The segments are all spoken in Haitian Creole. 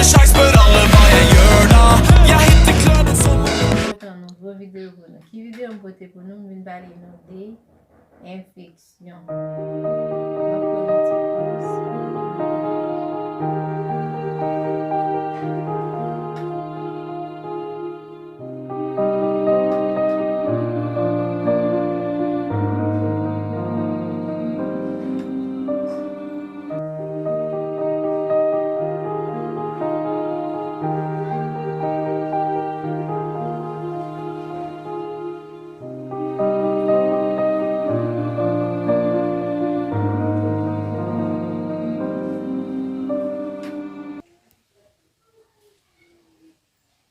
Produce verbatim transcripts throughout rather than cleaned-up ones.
Sharks, but all of my, you're not. Yeah, hit the club, it's so Pote yon nouvo videyo pou nou. Ki videyo m pote pou nou? M vin pale nou de enfeksyon. N ap pran yon ti poz.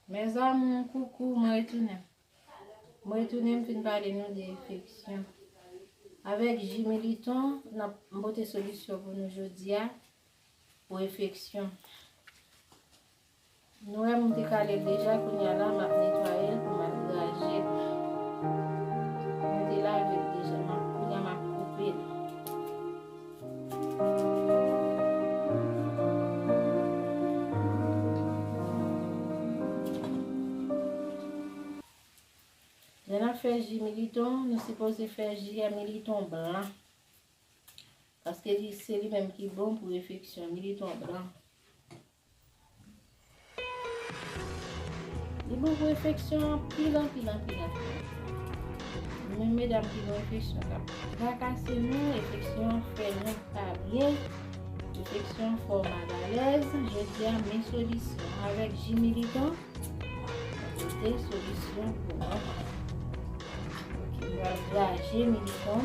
Mes amours, koukou, mwen retounen. Mwen retounen, m fin pale nou de enfeksyon. Avèk ji militon, n ap, m pote solisyon pou nou jodi a, pou enfeksyon. Nou wè m te kale l deja, kounye a la, m ap netwaye l pou m al graje l. Mwen te lave l deja, m ap, kounye a, m ap koupe l. Lè n ap fè ji militon, nou sipoze fè ji a militon blan. Paske li, se li menm ki bon pou enfeksyon, militon blan. Li bon pou enfeksyon anpil, anpil, anpil, anpil. Nou menm medam ki gen enfeksyon k ap trakase nou, enfeksyon fè nou pa byen, enfeksyon fè w malalèz, jodi a, men solisyon avèk ji militon. Pote solisyon pou nou. Ok, m pral graje militon.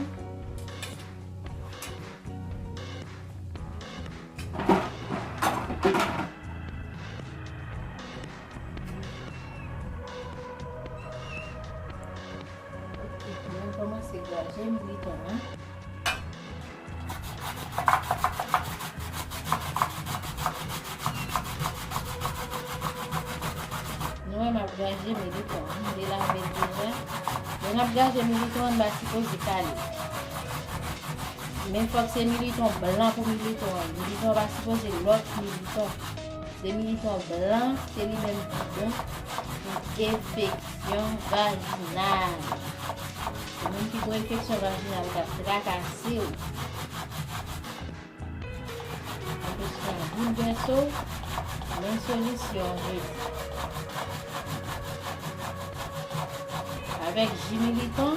Ok, mwen kòmanse graje militon an. Nou wè m ap graje militon an, m delave l deja. Lè n ap graje militon an, n pa sipoze kale. Men fòk se militon blan pou militon an. Militon an pa sipoze lòt militon. Se militon blan, se li menm ki bon pou enfeksyon vajinal. Ou menm ki gen enfeksyon vajinal k ap trakase w, enfeksyon an boulvèse w, men solisyon an jodi. Avèk ji militon,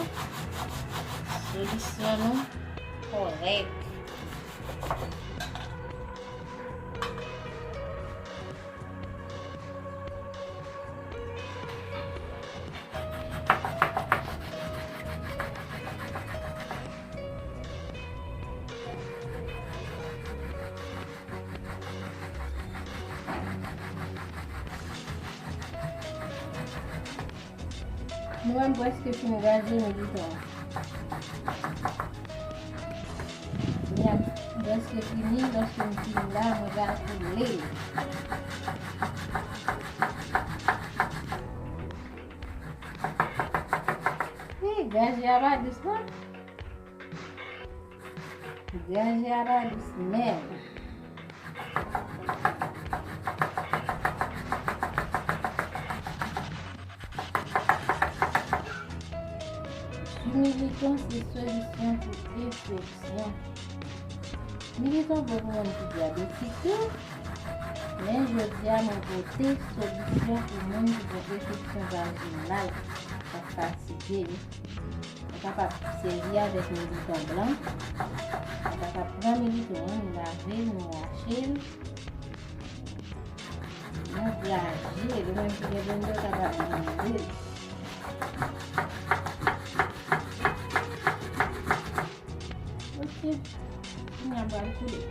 solisyon nou kòrèk. Nou wè m prèske fin graje militon an. Kounye a, m prèske fini, lòske m fini la, mwen pral koule l. Wi, graje a pa dous non. Graje a pa dous menm. Ji militon se solisyon pou enfeksyon. Militon bon pou moun ki dyabetik tou. Men jodi a, mwen pote solisyon pou moun ki gen enfeksyon vajinal k ap fatige yo. Ou kapab sèvi avèk militon blan. Ou kapab pran militon an, nou lave l, nou wache l. Nou graje l, ou menm ki gen blendè, ou kapab blende l. Ok. Kounye a, m pral koule.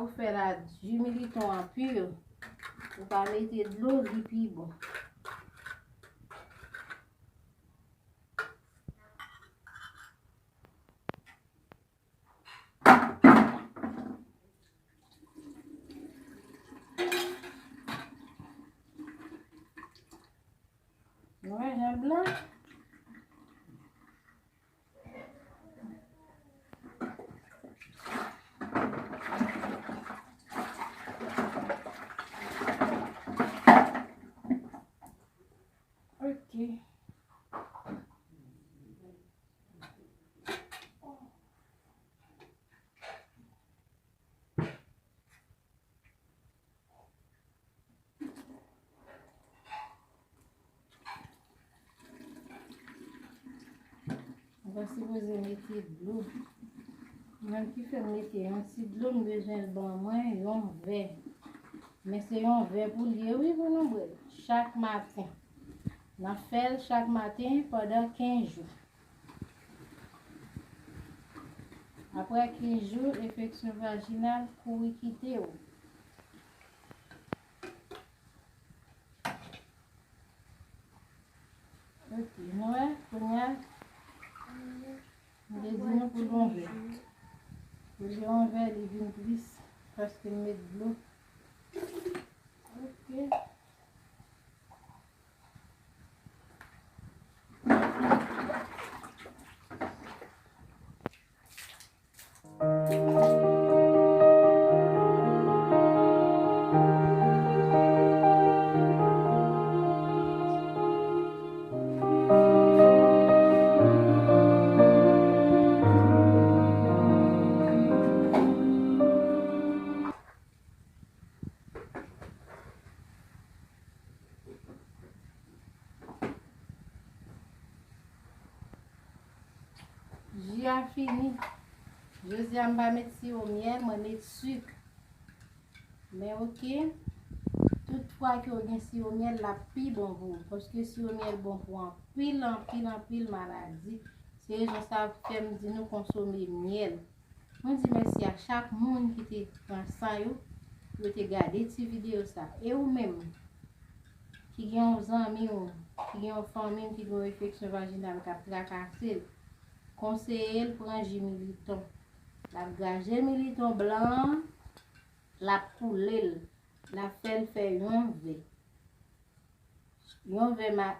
Ou fè la, ji militon an pi, ou pa mete dlo, li pi bon. Nou wè jan l blan. Ok. Mwen pa sipoze mete dlo. Menm ki fè m mete yon ti dlo, m bezwen l ban mwen yon vè. Men se yon vè pou l ye, wi, pou nou bwè l chak maten. N ap fè l chak maten pandan kenz jou. Apre kenz jou, enfeksyon vajinal kouri kite w. Ok, nou wè, kounye a, m te di nou pou l yon vè. Pou l yon vè, li vin plis, paske m met dlo. Ok. Ji a fini. Jodi a m pa met siwo myèl, mwen met sik. Men oke, tout fwa ke w gen siwo myèl, l ap pi bon pou ou. Paske siwo myèl bon pou anpil, anpil, anpil maladi. Se rezon sa k fè m di nou konsome myèl. Mwen di mèsi a chak moun ki te pran san yo pou yo te gade ti videyo sa. E ou menm, ki gen yon zanmi w, ki gen yon fanmi w ki gen yon enfeksyon vajinal k ap trakase l, konseye l pran ji militon. L ap graje militon blan an, l ap koule l, l ap fè l fè yon vè. Yon vè ma-,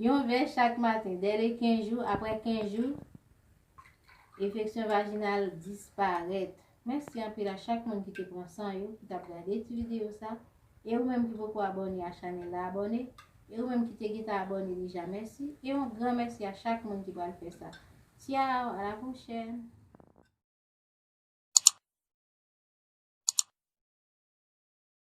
yon vè chak maten, dèle kenz jou, apre kenz jou, enfeksyon vajinal disparèt. Mèsi anpil a chak moun ki te pran san yo, ki t ap gade ti videyo sa. E ou menm ki poko abòne a chanèl la, abòne. E ou menm ki te gentan abòne deja, mèsi. E yon gran mèsi a chak moun ki pral fè sa. Tchao, à la prochaine.